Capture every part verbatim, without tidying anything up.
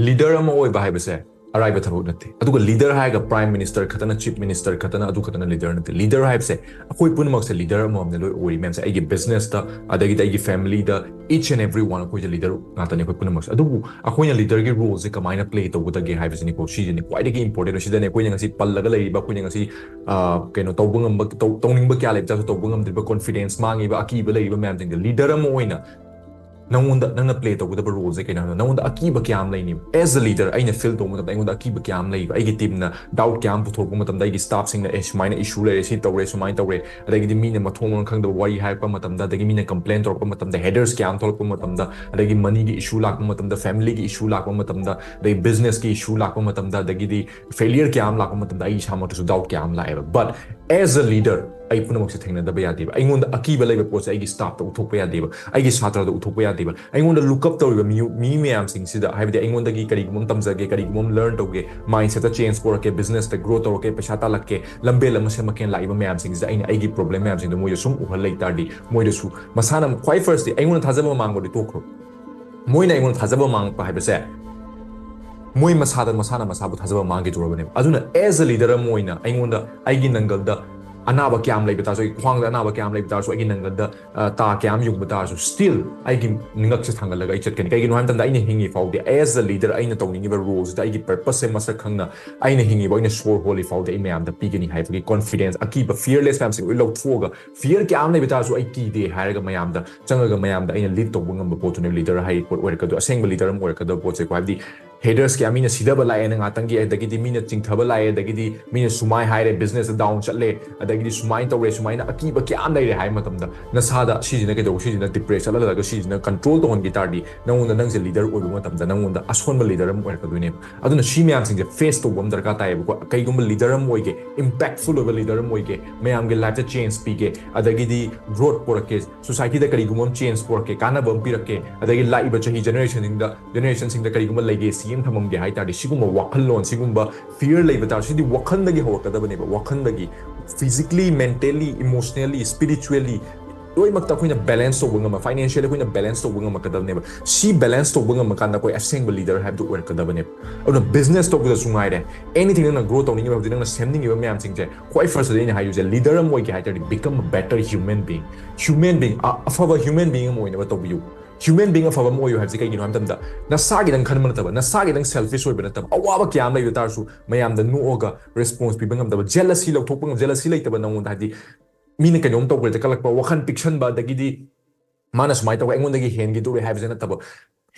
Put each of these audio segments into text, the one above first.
Leader ꯑꯃ ꯑꯣꯏꯕ ꯍꯥꯏꯕꯁꯦ ꯑꯔꯥꯏꯕ ꯊꯕꯛ ꯅꯠꯇꯦ꯫ ꯑꯗꯨꯒ ꯂꯤꯗꯔ ꯍꯥꯏꯔꯒ ꯄ꯭ꯔꯥꯏꯝ ꯃꯤꯅꯤꯁꯇꯔ ꯈꯛꯇꯅ, ꯆꯤꯐ ꯃꯤꯅꯤꯁꯇꯔ ꯈꯛꯇꯅ, ꯑꯗꯨ ꯈꯛꯇꯅ ꯂꯤꯗꯔ ꯅꯠꯇꯦ꯫ ꯂꯤꯗꯔ ꯍꯥꯏꯕꯁꯦ ꯑꯩꯈꯣꯏ ꯄꯨꯝꯅꯃꯛꯁꯦ ꯂꯤꯗꯔ ꯑꯃꯃꯝꯅ ꯂꯣꯏ ꯑꯣꯏꯔꯤ ꯃꯌꯥꯝꯁꯦ꯫ ꯑꯩꯒꯤ ꯕꯤꯖꯤꯅꯦꯁꯇ, ꯑꯗꯒꯤꯗꯤ ꯑꯩꯒꯤ ꯐꯦꯃꯤꯂꯤꯗ, each and every one ꯑꯩꯈꯣꯏꯁꯦ ꯂꯤꯗꯔ ꯉꯥꯛꯇꯅꯤ ꯑꯩꯈꯣꯏ ꯄꯨꯝꯅꯃꯛꯁꯦ꯫ ꯑꯗꯨꯕꯨ ꯑꯩꯈꯣꯏꯅ ꯂꯤꯗꯔꯒꯤ ꯔꯣꯜꯁꯦ ꯀꯃꯥꯏꯅ ꯄ꯭ꯂꯦ ꯇꯧꯒꯗꯒꯦ ꯍꯥꯏꯕꯁꯤꯅꯤꯀꯣ꯫ ꯁꯤꯁꯤꯅꯤ ꯈ꯭ꯋꯥꯏꯗꯒꯤ ꯏꯝꯄꯣꯔꯇꯦꯟ꯫ ꯁꯤꯗꯅꯦ ꯑꯩꯈꯣꯏꯅ ꯉꯁꯤ ꯄꯜꯂꯒ ꯂꯩꯔꯤꯕ, ꯑꯩꯈꯣꯏꯅ ꯉꯁꯤ ꯑ, ꯀꯩꯅꯣ ꯇꯧꯕ ꯉꯝꯕ, ꯇꯧ- ꯇꯧꯅꯤꯡꯕ ꯀꯌꯥ ꯂꯩꯕ ꯇꯥꯔꯁꯨ ꯇꯧꯕ ꯉꯝꯗ꯭ꯔꯤꯕ, ꯀꯣꯟꯐꯤꯗꯦꯟꯁ ꯃꯥꯡꯉꯤꯕ, ꯑꯀꯤꯕ ꯂꯩꯔꯤꯕ ꯃꯌꯥꯝꯁꯤꯡꯗꯣ, ꯂꯤꯗꯔ ꯑꯃ ꯑꯣꯏꯅ ꯅꯪꯉꯣꯟꯗ, ꯅꯪꯅ ꯄ꯭ꯂꯦ ꯇꯧꯒꯗꯕ ꯔꯣꯜꯁꯦ ꯀꯩꯅꯣ ꯍꯥꯏꯕꯗ, ꯅꯪꯉꯣꯟꯗ ꯑꯀꯤꯕ ꯀꯌꯥ ꯑꯃ ꯂꯩꯅꯤꯕ꯫ As a leader, ꯑꯩꯅ ꯐꯤꯜ ꯇꯧꯕ ꯃꯇꯝꯗ ꯑꯩꯉꯣꯟꯗ ꯑꯀꯤꯕ ꯀꯌꯥ ꯑꯃ ꯂꯩꯕ꯫ ꯑꯩꯒꯤ ꯇꯤꯝꯅ ꯗꯥꯎꯠ ꯀꯌꯥ ꯑꯃ ꯄꯨꯊꯣꯔꯛꯄ ꯃꯇꯝꯗ, ꯑꯩꯒꯤ ꯁ꯭ꯇꯥꯐꯁꯤꯡꯅ "ꯑꯦ, ꯁꯨꯃꯥꯏꯅ ꯏꯁꯨ ꯂꯩꯔꯦ, ꯁꯤ ꯇꯧꯔꯦ, ꯁꯨꯃꯥꯏꯅ ꯇꯧꯔꯦ", ꯑꯗꯒꯤꯗꯤ ꯃꯤꯅ ꯃꯊꯣꯡ ꯃꯔꯝ ꯈꯪꯗꯕ ꯋꯥꯔꯤ ꯍꯥꯏꯔꯛꯄ ꯃꯇꯝꯗ, ꯑꯗꯒꯤ ꯃꯤꯅ ꯀꯝꯄ꯭ꯂꯦꯟ ꯇꯧꯔꯛꯄ ꯃꯇꯝꯗ, ꯍꯦꯗꯔꯁ ꯀꯌꯥ ꯑꯃ ꯊꯣꯛꯂꯛꯄ ꯃꯇꯝꯗ, ꯑꯗꯒꯤ ꯃꯅꯤꯒꯤ ꯏꯁꯨ ꯂꯥꯛꯄ ꯃꯇꯝꯗ, ꯐꯦꯃꯤꯂꯤꯒꯤ ꯏꯁꯨ ꯂꯥꯛꯄ ꯃꯇꯝꯗ, ꯑꯗꯒꯤ ꯕꯤꯖꯤꯅꯦꯁꯀꯤ ꯏꯁꯨ ꯂꯥꯛꯄ ꯃꯇꯝꯗ, ꯑꯗꯒꯤꯗꯤ ꯐꯦꯂꯤꯌꯔ ꯀꯌꯥ ꯑꯃ ꯂꯥꯛꯄ ꯃꯇꯝꯗ ꯑꯩ ꯏꯁꯥꯃꯛꯇꯁꯨ ꯗꯥꯎꯠ ꯀꯌꯥ ꯑꯃ ꯂꯥꯛꯑꯦꯕ꯫ But as a leader, ꯑꯩ ꯄꯨꯝꯅꯃꯛꯁꯦ ꯊꯦꯡꯅꯗꯕ ꯌꯥꯗꯦꯕ꯫ ꯑꯩꯉꯣꯟꯗ ꯑꯀꯤꯕ ꯂꯩꯕ ꯄꯣꯠꯁꯦ ꯑꯩꯒꯤ ꯁ꯭ꯇꯥꯐꯇ ꯎꯠꯊꯣꯛꯄ ꯌꯥꯗꯦꯕ, ꯑꯩꯒꯤ ꯁꯥꯇ꯭ꯔꯗ ꯎꯠꯊꯣꯛꯄ ꯌꯥꯗꯦꯕ꯫ ꯑꯩꯉꯣꯟꯗ ꯂꯨꯛ ꯑꯞ ꯇꯧꯔꯤꯕ ꯃꯤꯑꯣ-, ꯃꯤ ꯃꯌꯥꯝꯁꯤꯡꯁꯤꯗ, ꯍꯥꯏꯕꯗꯤ ꯑꯩꯉꯣꯟꯗꯒꯤ ꯀꯔꯤꯒꯨꯝꯕ ꯑꯃ ꯇꯝꯖꯒꯦ, ꯀꯔꯤꯒꯨꯝꯕ ꯑꯃ ꯂꯔꯟ ꯇꯧꯒꯦ, ꯃꯥꯏꯟꯁꯦꯠꯇ ꯆꯦꯟꯖ ꯄꯨꯔꯛꯀꯦ, ꯕꯤꯖꯤꯅꯦꯁꯇ ꯒ꯭ꯔꯣ ꯇꯧꯔꯛꯀꯦ, ꯄꯩꯁꯥ ꯇꯥꯜꯂꯛꯀꯦ, ꯂꯝꯕꯦꯜ ꯑꯃ ꯁꯦꯝꯃꯛꯀꯦꯅ ꯂꯥꯛꯏꯕ ꯃꯌꯥꯝꯁꯤꯡꯁꯤꯗ ꯑꯩꯅ ꯑꯩꯒꯤ ꯄ꯭ꯔꯣꯕ꯭ꯂꯦꯝ ꯃꯌꯥꯝꯁꯤꯡꯗꯣ ꯃꯣꯏꯗ ꯁꯨꯝ ꯎꯍꯜ ꯂꯩ ꯇꯥꯔꯗꯤ, ꯃꯣꯏꯗꯁꯨ ꯃꯁꯥꯅ ꯈ꯭ꯋꯥꯏ ꯐꯥꯔꯁꯇꯤ ꯑꯩꯉꯣꯟꯗ ꯊꯥꯖꯕ ꯃꯥꯡꯕꯗꯤ ꯇꯣꯛꯈ꯭ꯔꯣ꯫ ꯃꯣꯏꯅ ꯑꯩꯉꯣꯟꯗ ꯊꯥꯖꯕ ꯃꯥꯡꯉꯛꯄ ꯍꯥꯏꯕꯁꯦ, ꯃꯣꯏ ꯃꯁꯥꯗ, ꯃꯁꯥꯅ ꯃꯁꯥꯕꯨ ꯊꯥꯖꯕ ꯃꯥꯡꯈꯤꯗꯣꯔꯕꯅꯦꯕ꯫ ꯑꯗꯨꯅ as a leader ꯑꯃ ꯑꯣꯏꯅ ꯑꯩꯉꯣꯟꯗ, ꯑꯩꯒꯤ ꯅꯪꯒꯜꯗ ꯑꯅꯥꯕ ꯀꯌꯥꯝ ꯂꯩꯕ ꯇꯥꯔꯁꯨ, ꯑꯩ ꯈ꯭ꯋꯥꯡꯗ ꯑꯅꯥꯕ ꯀꯌꯥꯝ ꯂꯩꯕ ꯇꯥꯔꯁꯨ, ꯑꯩꯒꯤ ꯅꯪꯒꯜꯗ, ꯑ, ꯇꯥ ꯀꯌꯥꯝ ꯌꯨꯡꯕ ꯇꯥꯔꯁꯨ, still ꯑꯩꯒꯤ ꯉꯛꯁꯦ ꯊꯥꯡꯒꯠꯂꯒ ꯑꯩ ꯆꯠꯀꯅꯤ꯫ ꯀꯩꯒꯤꯅꯣ ꯍꯥꯏꯕ ꯃꯇꯝꯗ, ꯑꯩꯅ ꯍꯤꯡꯉꯤ ꯐꯥꯎꯗꯤ, as a leader, ꯑꯩꯅ ꯇꯧꯅꯤꯡꯉꯤꯕ ꯔꯣꯜꯁꯤꯗ ꯑꯩꯒꯤ ꯄꯔꯄꯁꯁꯦ ꯃꯁꯛ ꯈꯪꯅ ꯑꯩꯅ ꯍꯤꯡꯉꯤꯕ, ꯑꯩꯅ ꯁꯣꯔ ꯍꯣꯜꯂꯤ ꯐꯥꯎꯗꯤ ꯑꯩ ꯃꯌꯥꯝꯗ ꯄꯤꯒꯅꯤ ꯍꯥꯏꯕꯒꯤ ꯀꯣꯟꯐꯤꯗꯦꯟꯁ, ꯑꯀꯤꯕ, ꯐꯤꯌꯔꯂꯦꯁ ꯃꯌꯥꯝꯁꯦ ꯂꯣꯏ ꯂꯧꯊꯣꯛꯑꯒ, ꯐꯤꯌꯔ ꯀꯌꯥ ꯑꯃ ꯂꯩꯕ ꯇꯥꯔꯁꯨ ꯑꯩ ꯀꯤꯗꯦ ꯍꯥꯏꯔꯒ ꯃꯌꯥꯝꯗ ꯆꯪꯉꯒ ꯃꯌꯥꯝꯗ ꯑꯩꯅ ꯂꯤꯗ ꯇꯧꯕ ꯉꯝꯕ ꯄꯣꯠꯇꯨꯅꯦꯕ ꯂꯤꯗꯔ ꯍꯥꯏ ꯄꯣꯠ ꯑꯣꯏꯔꯛꯀꯗꯣꯏ꯫ ꯑꯁꯦꯡꯕ ꯂꯤꯗꯔ ꯑꯃ ꯑꯣꯏꯔꯛꯀꯗꯕ ꯄꯣꯠꯁꯦꯀꯣ꯫ ꯍꯥꯏꯕꯗꯤ ꯍꯦꯗꯔꯁ ꯀꯌꯥ, ꯃꯤꯅ ꯁꯤꯊꯕ ꯂꯥꯛꯑꯦꯅ ꯉꯥꯛꯇꯪꯒꯤ, ꯑꯗꯒꯤꯗꯤ ꯃꯤꯅ ꯆꯤꯡꯊꯕ ꯂꯥꯛꯑꯦ, ꯑꯗꯒꯤꯗꯤ ꯃꯤꯅ ꯁꯨꯃꯥꯏ ꯍꯥꯏꯔꯦ, ꯕꯤꯖꯤꯅꯦꯁꯇ ꯗꯥꯎꯟ ꯆꯠꯂꯦ, ꯑꯗꯒꯤꯗꯤ ꯁꯨꯃꯥꯏꯅ ꯇꯧꯔꯦ, ꯁꯨꯃꯥꯏꯅ ꯑꯀꯤꯕ ꯀꯌꯥ ꯑꯃ ꯂꯩꯔꯦ ꯍꯥꯏꯕ ꯃꯇꯝꯗ, ꯅꯁꯥꯗ ꯁꯤꯁꯤꯅ ꯀꯩꯗꯧꯕ, ꯁꯤꯁꯤꯅ ꯗꯤꯄ꯭ꯔꯦꯁ ꯆꯠꯍꯜꯂꯒ ꯁꯤꯁꯤꯅ ꯀꯟꯇ꯭ꯔꯣꯜ ꯇꯧꯍꯟꯈꯤ ꯇꯥꯔꯗꯤ, ꯅꯪꯉꯣꯟꯗ, ꯅꯪꯁꯦ ꯂꯤꯗꯔ ꯑꯣꯏꯕ ꯃꯇꯝꯗ ꯅꯪꯉꯣꯟꯗ ꯑꯁꯣꯟꯕ ꯂꯤꯗꯔ ꯑꯃ ꯑꯣꯏꯔꯛꯀꯗꯣꯏꯅꯦꯕ꯫ ꯑꯗꯨꯅ ꯁꯤ ꯃꯌꯥꯝꯁꯤꯡꯁꯦ ꯐꯦꯁ ꯇꯧꯕ ꯑꯃ ꯗꯔꯀꯥꯔ ꯇꯥꯏꯌꯦꯕꯀꯣ꯫ ꯀꯩꯒꯨꯝꯕ ꯂꯤꯗꯔ ꯑꯃ ꯑꯣꯏꯒꯦ, ꯏꯝꯄꯦꯛꯐꯨꯜ ꯑꯣꯏꯕ ꯂꯤꯗꯔ ꯑꯃ ꯑꯣꯏꯒꯦ, ꯃꯌꯥꯝꯒꯤ ꯂꯥꯏꯐꯇ ꯆꯦꯟꯖ ꯄꯤꯒꯦ, ꯑꯗꯒꯤꯗꯤ ꯒ꯭ꯔꯣꯠ ꯄꯨꯔꯛꯀꯦ, ꯁꯣꯁꯥꯏꯇꯤꯗ ꯀꯔꯤꯒꯨꯝꯕ ꯑꯃ ꯆꯦꯟꯖ ꯄꯨꯔꯛꯀꯦ, ꯀꯥꯟꯅꯕ ꯑꯃ ꯄꯤꯔꯛꯀꯦ, ꯑꯗꯒꯤ ꯂꯥꯛꯏꯕ ꯆꯍꯤ ꯖꯦꯅꯦꯔꯦꯁꯟꯁꯤꯡꯗ, ꯖꯦꯅꯦꯔꯦꯁꯟꯁꯤꯡꯗ ꯀꯔꯤꯒꯨꯝꯕ ꯂꯦꯒꯦꯁꯤ ꯑꯃ ꯊꯝꯃꯝꯒꯦ ꯍꯥꯏ ꯇꯥꯔꯗꯤ, ꯁꯤꯒꯨꯝꯕ ꯋꯥꯈꯜꯂꯣꯟ, ꯁꯤꯒꯨꯝꯕ ꯐꯤꯌꯔ ꯂꯩꯕ ꯇꯥꯔꯁꯨ, ꯁꯤꯗꯤ ꯋꯥꯈꯜꯗꯒꯤ ꯍꯧꯔꯛꯀꯗꯕꯅꯦꯕ꯫ ꯋꯥꯈꯜꯗꯒꯤ, physically, mentally, emotionally, spiritually, ꯂꯣꯏꯅꯃꯛꯇ ꯑꯩꯈꯣꯏꯅ balance ꯇꯧꯕ ꯉꯝꯕ, financially ꯑꯩꯈꯣꯏꯅ balance ꯇꯧꯕ ꯉꯝꯃꯛꯀꯗꯕꯅꯦꯕ꯫ ꯁꯤ balance ꯇꯧꯕ ꯉꯝꯃꯀꯥꯟꯗ ꯑꯩꯈꯣꯏ ꯑꯁꯦꯡꯕ leader ꯍꯥꯏꯕꯗꯨ ꯑꯣꯏꯔꯛꯀꯗꯕꯅꯦꯕ꯫ ꯑꯗꯨꯅ business ꯇꯧꯕꯗꯁꯨ ꯉꯥꯏꯔꯦ, anything ꯅꯪꯅ grow ꯇꯧꯅꯤꯡꯉꯤꯕ, ꯍꯧꯖꯤꯛ ꯅꯪꯅ ꯁꯦꯝꯅꯤꯡꯉꯤꯕ ꯃꯌꯥꯝꯁꯤꯡꯁꯦ, ꯈ꯭ꯋꯥꯏ first ꯑꯩꯅ ꯍꯥꯏꯗꯣꯏꯁꯦ, leader ꯑꯃ ꯑꯣꯏꯒꯦ ꯍꯥꯏ ꯇꯥꯔꯗꯤ become a better human being꯫ Human being, ꯑ-, ꯑꯐꯕ human being ꯑꯃ ꯑꯣꯏꯅꯕ ꯇꯧꯕꯤꯌꯨ꯫ Human being ꯑꯐꯕ ꯑꯃ ꯑꯣꯏꯌꯨ ꯍꯥꯏꯕꯁꯤ ꯀꯩꯒꯤꯅꯣ ꯍꯥꯏꯕ ꯃꯇꯝꯗ, ꯅꯁꯥꯒꯤꯗꯪ ꯈꯟꯕ ꯅꯠꯇꯕ, ꯅꯁꯥꯒꯤꯗꯪ selfish ꯑꯣꯏꯕ ꯅꯠꯇꯕ, ꯑꯋꯥꯕ ꯀꯌꯥ ꯑꯃ ꯂꯩꯕ ꯇꯥꯔꯁꯨ ꯃꯌꯥꯝꯗ ꯅꯣꯛꯑꯒ response ꯄꯤꯕ ꯉꯝꯗꯕ, jealousy ꯂꯧꯊꯣꯛꯄ ꯉꯝ-, jealousy ꯂꯩꯇꯕ ꯅꯉꯣꯟꯗ, ꯍꯥꯏꯗꯤ ꯃꯤꯅ ꯀꯩꯅꯣꯝ ꯇꯧꯕꯗ ꯀꯜꯂꯛꯄ, ꯋꯥꯈꯜ ꯄꯤꯛꯁꯟꯕ, ꯑꯗꯒꯤꯗꯤ ꯃꯥꯅ ꯁꯨꯃꯥꯏꯅ ꯇꯧꯋꯦ, ꯑꯩꯉꯣꯟꯗꯒꯤ ꯍꯦꯟꯈꯤꯗꯧꯔꯦ ꯍꯥꯏꯕꯁꯦ ꯅꯠꯇꯕ,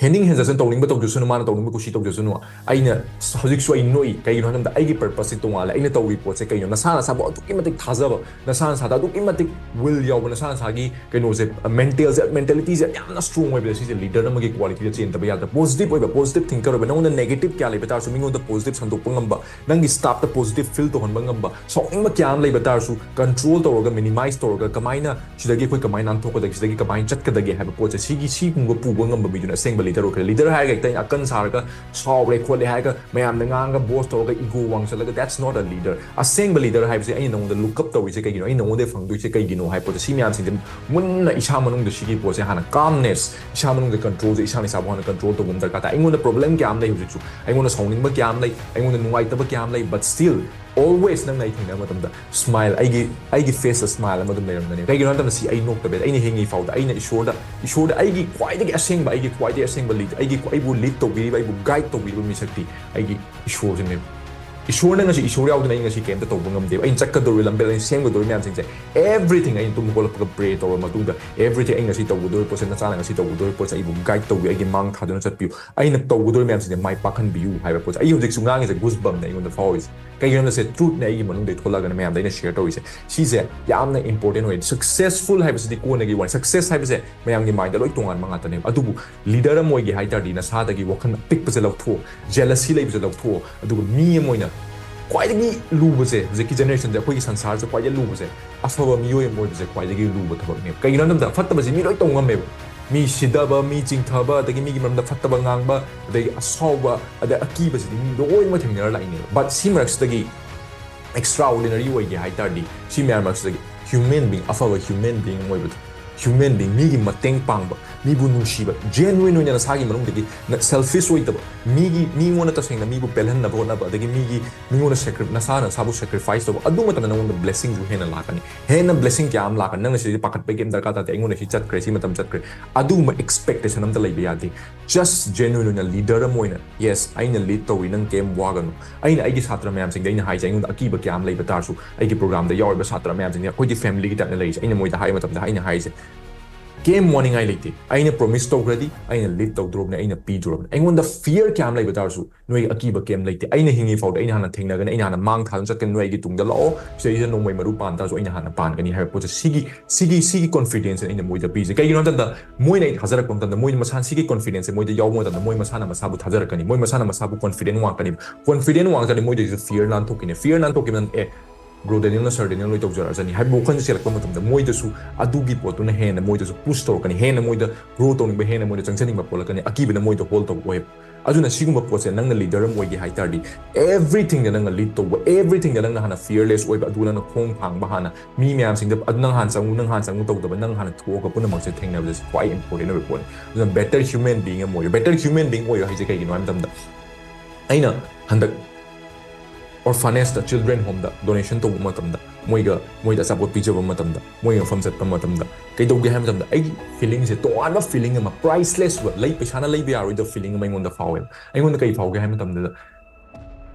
ꯍꯦꯟꯅꯤꯡ ꯍꯦꯟꯖꯁꯅꯨ, ꯇꯧꯅꯤꯡꯕ ꯇꯧꯖꯁꯅꯨ, ꯃꯥꯅ ꯇꯧꯅꯤꯡꯕ ꯀꯨꯁꯤ ꯇꯧꯖꯁꯅꯨ꯫ ꯑꯩꯅ ꯍꯧꯖꯤꯛꯁꯨ ꯑꯩ ꯅꯣꯛꯏ, ꯀꯩꯒꯤꯅꯣ ꯍꯥꯏꯕ ꯃꯇꯝꯗ ꯑꯩꯒꯤ purpose ꯁꯤ ꯇꯣꯉꯥꯜꯂꯦ꯫ ꯑꯩꯅ ꯇꯧꯔꯤ ꯄꯣꯠꯁꯦ ꯀꯩꯅꯣ? ꯅꯁꯥ ꯅꯁꯥꯕꯨ ꯑꯗꯨꯛꯀꯤ ꯃꯇꯤꯛ ꯊꯥꯖꯕ, ꯅꯁꯥ ꯅꯁꯥꯗ ꯑꯗꯨꯛꯀꯤ ꯃꯇꯤꯛ will ꯌꯥꯎꯕ, ꯅꯁꯥ ꯅꯁꯥꯒꯤ ꯀꯩꯅꯣꯁꯦ, mental ꯁꯦ, mentality ꯁꯦ ꯌꯥꯝꯅ strong ꯑꯣꯏꯕꯁꯦ, ꯁꯤꯁꯦ leader ꯑꯃꯒꯤ quality ꯗ ꯆꯦꯟꯗꯕ ꯌꯥꯗꯕ꯫ Positive ꯑꯣꯏꯕ, positive thinker ꯑꯣꯏꯕ, ꯅꯉꯣꯟꯗ negative ꯀꯌꯥ ꯂꯩꯕ ꯇꯥꯔꯁꯨ ꯃꯤꯉꯣꯟꯗ positive ꯁꯟꯗꯣꯛꯄ ꯉꯝꯕ, ꯅꯪꯒꯤ staff ꯇ positive feel ꯇꯧꯍꯟꯕ ꯉꯝꯕ, ꯁꯥꯎꯅꯤꯡꯕ ꯀꯌꯥ ꯑꯃ ꯂꯩꯕ ꯇꯥꯔꯁꯨ control ꯇꯧꯔꯒ, minimize ꯇꯧꯔꯒ, ꯀꯃꯥꯏꯅ ꯁꯤꯗꯒꯤ ꯑꯩꯈꯣꯏ ꯀꯃꯥꯏꯅ ꯅꯥꯟꯊꯣꯛꯀꯗꯒꯦ, ꯁꯤꯗꯒꯤ ꯀꯃꯥꯏꯅ ꯆꯠꯀꯗꯒꯦ ꯍꯥꯏꯕ ꯄꯣꯠꯁꯦ, ꯁꯤꯒꯤ, ꯁꯤꯒꯨꯝꯕ ꯄꯨꯕ ꯉꯝꯕ ꯃꯤꯗꯨꯅ ꯑꯁꯦꯡꯕ leader ꯑꯣꯏꯈ꯭ꯔꯦ꯫ Leader ꯍꯥꯏꯔꯒ ꯍꯦꯛꯇ ꯑꯩꯅ ꯑꯀꯟ ꯁꯥꯔꯒ ꯁꯥꯎꯔꯦ ꯈꯣꯠꯂꯦ ꯍꯥꯏꯔꯒ ꯃꯌꯥꯝꯅ ꯉꯥꯡꯉꯒ boss ꯇꯧꯔꯒ ego ꯋꯥꯡ ꯆꯠꯂꯒ, that's not a leader꯫ ꯑꯁꯦꯡꯕ leader ꯍꯥꯏꯕꯁꯦ ꯑꯩꯅ ꯅꯉꯣꯟꯗ look up ꯇꯧꯔꯤꯁꯦ ꯀꯩꯒꯤꯅꯣ, ꯑꯩ ꯅꯉꯣꯟꯗꯩ ꯐꯪꯗꯣꯏꯁꯦ ꯀꯩꯒꯤꯅꯣ ꯍꯥꯏꯕ ꯄꯣꯠꯁꯦ, ꯁꯤ ꯃꯌꯥꯝꯁꯤꯡꯁꯦ ꯃꯨꯟꯅ ꯏꯁꯥ ꯃꯅꯨꯡꯗ, ꯁꯤꯒꯤ ꯄꯣꯠꯁꯦ ꯍꯥꯟꯅ calmness, ꯏꯁꯥ ꯃꯅꯨꯡꯗ control ꯁꯦ ꯏꯁꯥꯅ ꯏꯁꯥꯕꯨ ꯍꯥꯟꯅ control ꯇꯧꯕ ꯑꯃ ꯗꯔꯀꯥꯔ ꯇꯥꯏ꯫ ꯑꯩꯉꯣꯟꯗ problem ꯀꯌꯥ ꯑꯃ ꯂꯩ ꯍꯧꯖꯤꯛꯁꯨ, ꯑꯩꯉꯣꯟꯗ ꯁꯥꯎꯅꯤꯡꯕ ꯀꯌꯥ ꯑꯃ ꯂꯩ, ꯑꯩꯉꯣꯟꯗ ꯅꯨꯡꯉꯥꯏꯇꯕ ꯀꯌꯥ ꯑꯃ ꯂꯩ, but still always ꯅꯪꯅ ꯑꯩ ꯊꯦꯡꯅꯕ ꯃꯇꯝꯗ smile, ꯑꯩꯒꯤ, ꯑꯩꯒꯤ face ꯇ smile ꯑꯃ ꯑꯗꯨꯝ ꯂꯩꯔꯝꯒꯅꯤ꯫ ꯀꯩꯒꯤꯅꯣ ꯍꯥꯏꯕ ꯃꯇꯝꯗ ꯁꯤ ꯑꯩ ꯅꯣꯛꯇꯕ ꯌꯥꯗꯦ꯫ ꯑꯩꯅ ꯍꯤꯡꯉꯤ ꯐꯥꯎꯗ ꯑꯩꯅ ꯏꯁꯣꯔꯗ, ꯏꯁꯣꯔꯗ ꯑꯩꯒꯤ ꯈ꯭ꯋꯥꯏꯗꯒꯤ ꯑꯁꯦꯡꯕ, ꯑꯩꯒꯤ ꯈ꯭ꯋꯥꯏꯗꯒꯤ ꯑꯁꯦꯡꯕ lead, ꯑꯩꯒꯤ, ꯑꯩꯕꯨ lead ꯇꯧꯕꯤꯔꯤꯕ, ꯑꯩꯕꯨ guide ꯇꯧꯕꯤꯔꯤꯕ ꯃꯤꯁꯛꯇꯤ ꯑꯩꯒꯤ ꯏꯁꯣꯔꯁꯤꯅꯦꯕ꯫ ꯏꯁꯣꯔꯅ ꯉꯁꯤ, ꯏꯁꯣꯔ ꯌꯥꯎꯗꯅ ꯑꯩ ꯉꯁꯤ ꯀꯩꯝꯇ ꯇꯧꯕ ꯉꯝꯗꯦꯕ꯫ ꯑꯩꯅ ꯆꯠꯀꯗꯧꯔꯤꯕ ꯂꯝꯕꯦꯜ, ꯑꯩꯅ ꯁꯦꯝꯒꯗꯧꯔꯤꯕ ꯃꯌꯥꯝꯁꯤꯡꯁꯦ, everything, ꯑꯩꯅ ꯇꯨꯝ ꯍꯧꯒꯠꯂꯛꯄꯒ pray ꯇꯧꯔꯕ ꯃꯇꯨꯡꯗ, everything, ꯑꯩ ꯉꯁꯤ ꯇꯧꯒꯗꯧꯔꯤꯕ ꯄꯣꯠꯁꯦ, ꯅꯆꯥꯅ ꯉꯁꯤ ꯇꯧꯒꯗꯧꯔꯤꯕ ꯄꯣꯠꯁꯦ ꯑꯩꯕꯨ guide ꯇꯧꯕꯤꯌꯨ, ꯑꯩꯒꯤ ꯃꯥꯡ ꯊꯥꯗꯨꯅ ꯆꯠꯄꯤꯌꯨ, ꯑꯩꯅ ꯇꯧꯒꯗꯧꯔꯤꯕ ꯃꯌꯥꯝꯁꯤꯡꯁꯦ ꯃꯥꯏ ꯄꯥꯛꯍꯟꯕꯤꯌꯨ ꯍꯥꯏꯕ ꯄꯣꯠꯁꯦ꯫ ꯑꯩ ꯍꯧꯖꯤꯛꯁꯨ ꯉꯥꯡꯉꯤꯁꯦ goosebump ꯅꯦ ꯑꯩꯉꯣꯟꯗ ꯐꯥꯎꯔꯤꯁꯦ꯫ ꯀꯩꯒꯤꯅꯣ ꯍꯥꯏꯕꯁꯦ, truth ꯅꯦ ꯑꯩꯒꯤ ꯃꯅꯨꯡꯗꯒꯤ ꯊꯣꯛꯂꯛꯑꯒꯅ ꯃꯌꯥꯝꯗ ꯑꯩꯅ share ꯇꯧꯔꯤꯁꯦ꯫ ꯁꯤꯁꯦ ꯌꯥꯝꯅ important ꯑꯣꯏ꯫ Successful ꯍꯥꯏꯕꯁꯤꯗꯤ ꯀꯣꯟꯅꯒꯤ ꯋꯥꯅꯤ꯫ Success ꯍꯥꯏꯕꯁꯦ ꯃꯌꯥꯝꯒꯤ mind ꯗ ꯂꯣꯏ ꯇꯣꯉꯥꯟꯕ ꯉꯥꯛꯇꯅꯦꯕ꯫ ꯑꯗꯨꯕꯨ leader ꯑꯃ ꯑꯣꯏꯒꯦ ꯍꯥꯏ ꯇꯥꯔꯗꯤ ꯅꯁꯥꯗꯒꯤ ꯋꯥꯈꯜ ꯑꯄꯤꯛꯄꯁꯦ ꯂꯧꯊꯣꯛꯑꯣ, jealousy ꯂꯩꯕꯁꯦ ꯂꯧꯊꯣꯛꯑꯣ, ꯑꯗꯨꯒ ꯃꯤ ꯑꯃ ꯑꯣꯏꯅ ꯈ꯭ꯋꯥꯏꯗꯒꯤ ꯂꯨꯕꯁꯦ, ꯍꯧꯖꯤꯛꯀꯤ generation ꯁꯦ, ꯑꯩꯈꯣꯏꯒꯤ ꯁꯪꯁꯥꯔꯁꯦ ꯈ꯭ꯋꯥꯏꯗꯒꯤ ꯂꯨꯕꯁꯦ, ꯑꯐꯕ ꯃꯤꯑꯣꯏ ꯑꯃ ꯑꯣꯏꯕꯁꯦ ꯈ꯭ꯋꯥꯏꯗꯒꯤ ꯂꯨꯕ ꯊꯕꯛꯅꯦꯕ꯫ ꯀꯩꯒꯤꯅꯣ ꯍꯥꯏꯕ ꯃꯇꯝꯗ ꯐꯠꯇꯕꯁꯤ ꯃꯤ ꯂꯣꯏ ꯇꯧ ꯉꯝꯃꯦꯕ꯫ ꯃꯤ ꯁꯤꯗꯕ, ꯃꯤ ꯆꯤꯡꯊꯕ, ꯑꯗꯒꯤ ꯃꯤꯒꯤ ꯃꯔꯝꯗ ꯐꯠꯇꯕ ꯉꯥꯡꯕ, ꯑꯗꯒꯤ ꯑꯁꯥꯎꯕ, ꯑꯗꯩ ꯑꯀꯤꯕꯁꯤꯗꯤ ꯃꯤ ꯂꯣꯏꯅꯃꯛ ꯊꯦꯡꯅꯔ ꯂꯥꯛꯏꯅꯦꯕ꯫ But ꯁꯤ ꯃꯔꯛꯁꯤꯗꯒꯤ extraordinary ꯑꯣꯏꯒꯦ ꯍꯥꯏ ꯇꯥꯔꯗꯤ, ꯁꯤ ꯃꯌꯥꯝ ꯃꯔꯛꯁꯤꯗꯒꯤ human being, ꯑꯐꯕ human being ꯑꯣꯏꯕꯗꯣ, human being, ꯃꯤꯒꯤ ꯃꯇꯦꯡ ꯄꯥꯡꯕ, ꯃꯤꯕꯨ ꯅꯨꯡꯁꯤꯕ, genuine ꯑꯣꯏꯅ ꯅꯁꯥꯒꯤ ꯃꯅꯨꯡꯗꯒꯤ selfish ꯑꯣꯏꯗꯕ, ꯃꯤꯒꯤ, ꯃꯤꯉꯣꯟꯗ ꯇꯁꯦꯡꯅ ꯃꯤꯕꯨ ꯄꯦꯜꯍꯟꯅꯕ ꯍꯣꯠꯅꯕ, ꯑꯗꯒꯤ ꯃꯤꯒꯤ, ꯃꯤꯉꯣꯟꯗ sacri-, ꯅꯁꯥ ꯅꯁꯥꯕꯨ sacrifice ꯇꯧꯕ, ꯑꯗꯨ ꯃꯇꯝꯗ ꯅꯉꯣꯟꯗ blessingꯁꯨ ꯍꯦꯟꯅ ꯂꯥꯛꯀꯅꯤ꯫ ꯍꯦꯟꯅ blessing ꯀꯌꯥ ꯑꯃ ꯂꯥꯛꯀꯅꯤ꯫ ꯅꯪꯅ ꯁꯤꯗꯤ ꯄꯥꯈꯠꯄꯒꯤ ꯀꯩꯝ ꯗꯔꯀꯥꯔ ꯇꯥꯗꯦ, ꯑꯩꯉꯣꯟꯗ ꯁꯤ ꯆꯠꯈ꯭ꯔꯦ, ꯁꯤ ꯃꯇꯝ ꯆꯠꯈ꯭ꯔꯦ, ꯑꯗꯨꯒꯨꯝꯕ expectation ꯑꯝꯇ ꯂꯩꯕ ꯌꯥꯗꯦ꯫ Just genuine ꯑꯣꯏꯅ leader ꯑꯃ ꯑꯣꯏꯅ, yes, ꯑꯩꯅ lead ꯇꯧꯏ, ꯅꯪ ꯀꯩꯝ ꯋꯥꯒꯅꯨ꯫ ꯑꯩꯅ ꯑꯩꯒꯤ ꯁꯥꯇ꯭ꯔ ꯃꯌꯥꯝꯁꯤꯡꯗ ꯑꯩꯅ ꯍꯥꯏꯁꯦ, ꯑꯩꯉꯣꯟꯗ ꯑꯀꯤꯕ ꯀꯌꯥ ꯑꯃ ꯂꯩꯕ ꯇꯥꯔꯁꯨ, ꯑꯩꯒꯤ programꯗ ꯌꯥꯎꯔꯤꯕ ꯁꯥꯇ꯭ꯔ ꯃꯌꯥꯝꯁꯤꯡꯁꯦ ꯑꯩꯈꯣꯏꯒꯤ familyꯒꯤ typeꯅ ꯂꯩꯔꯤꯁꯦ, ꯑꯩꯅ ꯃꯣꯏꯗ ꯍꯥꯏ ꯃꯇꯝꯗ ꯑꯩꯅ ꯍꯥꯏꯁꯦ, ꯀꯩꯝ ꯋꯥꯅꯤꯡꯉꯥꯏ ꯂꯩꯇꯦ꯫ ꯑꯩꯅ promise ꯇꯧꯈ꯭ꯔꯗꯤ, ꯑꯩꯅ lead ꯇꯧꯗ꯭ꯔꯣꯕꯅꯦ, ꯑꯩꯅ ꯄꯤꯗ꯭ꯔꯣꯕꯅꯦ꯫ ꯑꯩꯉꯣꯟꯗ fear ꯀꯌꯥ ꯑꯃ ꯂꯩꯕ ꯇꯥꯔꯁꯨ, ꯅꯣꯏ ꯑꯀꯤꯕ ꯀꯩꯝ ꯂꯩꯇꯦ꯫ ꯑꯩꯅ ꯍꯤꯡꯉꯤ ꯐꯥꯎꯗ ꯑꯩꯅ ꯍꯥꯟꯅ ꯊꯦꯡꯅꯒꯅꯤ, ꯑꯩꯅ ꯍꯥꯟꯅ ꯃꯥꯡ ꯊꯥꯗꯨꯅ ꯆꯠꯀꯅꯤ, ꯅꯣꯏ ꯑꯩꯒꯤ ꯇꯨꯡꯗ ꯂꯥꯛꯑꯣ, ꯁꯤꯗꯩꯁꯤꯗ ꯅꯣꯡꯃꯩ ꯃꯔꯨ ꯄꯥꯟ ꯇꯥꯔꯁꯨ ꯑꯩꯅ ꯍꯥꯟꯅ ꯄꯥꯟꯒꯅꯤ ꯍꯥꯏꯕ ꯄꯣꯠꯁꯦ, ꯁꯤꯒꯤ, ꯁꯤꯒꯤ, ꯁꯤꯒꯤ confidence ꯑꯩꯅ ꯃꯣꯏꯗ ꯄꯤꯖꯩ꯫ ꯀꯩꯒꯤꯅꯣ ꯍꯥꯏ ꯃꯇꯝꯗ, ꯃꯣꯏꯅ ꯑꯩ ꯊꯥꯖꯔꯛꯄ ꯃꯇꯝꯗ, ꯃꯣꯏ ꯃꯁꯥꯅ ꯁꯤꯒꯤ confidenceꯁꯦ ꯃꯣꯏꯗ ꯌꯥꯎꯕ ꯃꯇꯝꯗ, ꯃꯣꯏ ꯃꯁꯥꯅ ꯃꯁꯥꯕꯨ ꯊꯥꯖꯔꯛꯀꯅꯤ, ꯃꯣꯏ ꯃꯁꯥꯅ ꯃꯁꯥꯕꯨ confident ꯋꯥꯡꯉꯛꯀꯅꯤ꯫ Confident ꯋꯥꯡꯉꯛꯀꯅꯤ, ꯃꯣꯏꯗꯩꯁꯨ fear ꯂꯥꯟꯊꯣꯛꯈꯤꯅꯤ꯫ Fear ꯂꯥꯟꯊꯣꯛꯈꯤꯕꯅ, "ꯑꯦ, bro Danielꯅ, sir Daniel ꯂꯣꯏ ꯇꯧꯖꯔꯛꯑꯁꯅꯤ" ꯍꯥꯏꯕ ꯋꯥꯈꯜꯁꯦ ꯆꯦꯜꯂꯛꯄ ꯃꯇꯝꯗ, ꯃꯣꯏꯗꯁꯨ ꯑꯗꯨꯒꯤ ꯄꯣꯠꯇꯨꯅ ꯍꯦꯟꯅ ꯃꯣꯏꯗꯁꯨ push ꯇꯧꯔꯛꯀꯅꯤ, ꯍꯦꯟꯅ ꯃꯣꯏꯗ grow ꯇꯧꯅꯤꯡꯕ, ꯍꯦꯟꯅ ꯃꯣꯏꯗ ꯆꯪꯖꯅꯤꯡꯕ ꯄꯣꯛꯂꯛꯀꯅꯤ, ꯑꯀꯤꯕꯅ ꯃꯣꯏꯗ hold ꯇꯧꯕ ꯑꯣꯏꯌꯦꯕ꯫ ꯑꯗꯨꯅ ꯁꯤꯒꯨꯝꯕ ꯄꯣꯠꯁꯦ ꯅꯪꯅ leader ꯑꯃ ꯑꯣꯏꯒꯦ ꯍꯥꯏ ꯇꯥꯔꯗꯤ, everythingꯗ ꯅꯪꯅ lead ꯇꯧꯕ, everythingꯗ ꯅꯪꯅ ꯍꯥꯟꯅ fearless ꯑꯣꯏꯕ, ꯑꯗꯨ ꯅꯪꯅ ꯈꯣꯡ ꯊꯥꯡꯕ ꯍꯥꯟꯅ, ꯃꯤ ꯃꯌꯥꯝꯁꯤꯡꯗ ꯑꯗꯨ ꯅꯪ ꯍꯥꯟꯅ ꯆꯪꯉꯨ, ꯅꯪ ꯍꯥꯟꯅ ꯆꯪꯉꯨ ꯇꯧꯗꯕ, ꯅꯪ ꯍꯥꯟꯅ ꯊꯣꯛꯑꯒ ꯄꯨꯝꯅꯃꯛꯁꯦ ꯊꯦꯡꯅꯕꯁꯦ ꯈ꯭ꯋꯥꯏ important ꯑꯣꯏꯕ ꯄꯣꯠꯅꯤ꯫ ꯑꯗꯨꯅ better human being ꯑꯃ ꯑꯣꯏꯌꯨ꯫ Better human being ꯑꯣꯏꯌꯨ ꯍꯥꯏꯁꯦ ꯀꯩꯒꯤꯅꯣ ꯍꯥꯏ ꯃꯇꯝꯗ, ꯑꯩꯅ ꯍꯟꯗꯛ orphanageꯇ, children homeꯗ donation ꯇꯧꯕ ꯃꯇꯝꯗ, ꯃꯣꯏꯒ, ꯃꯣꯏꯗ ꯑꯆꯥꯄꯣꯠ ꯄꯤꯖꯕ ꯃꯇꯝꯗ, ꯃꯣꯏ ꯃꯐꯝ ꯆꯠꯄ ꯃꯇꯝꯗ, ꯀꯩꯗꯧꯒꯦ ꯍꯥꯏ ꯃꯇꯝꯗ, ꯑꯩꯒꯤ feelingꯁꯦ ꯇꯣꯉꯥꯟꯕ feeling ꯑꯃ, priceless ꯑꯣꯏꯕ, ꯂꯩ, ꯄꯩꯁꯥꯅ ꯂꯩꯕ ꯌꯥꯔꯣꯏꯗꯕ feeling ꯑꯃ ꯑꯩꯉꯣꯟꯗ ꯐꯥꯎꯋꯦꯕ꯫ ꯑꯩꯉꯣꯟꯗ ꯀꯩ ꯐꯥꯎꯒꯦ ꯍꯥꯏ ꯃꯇꯝꯗ,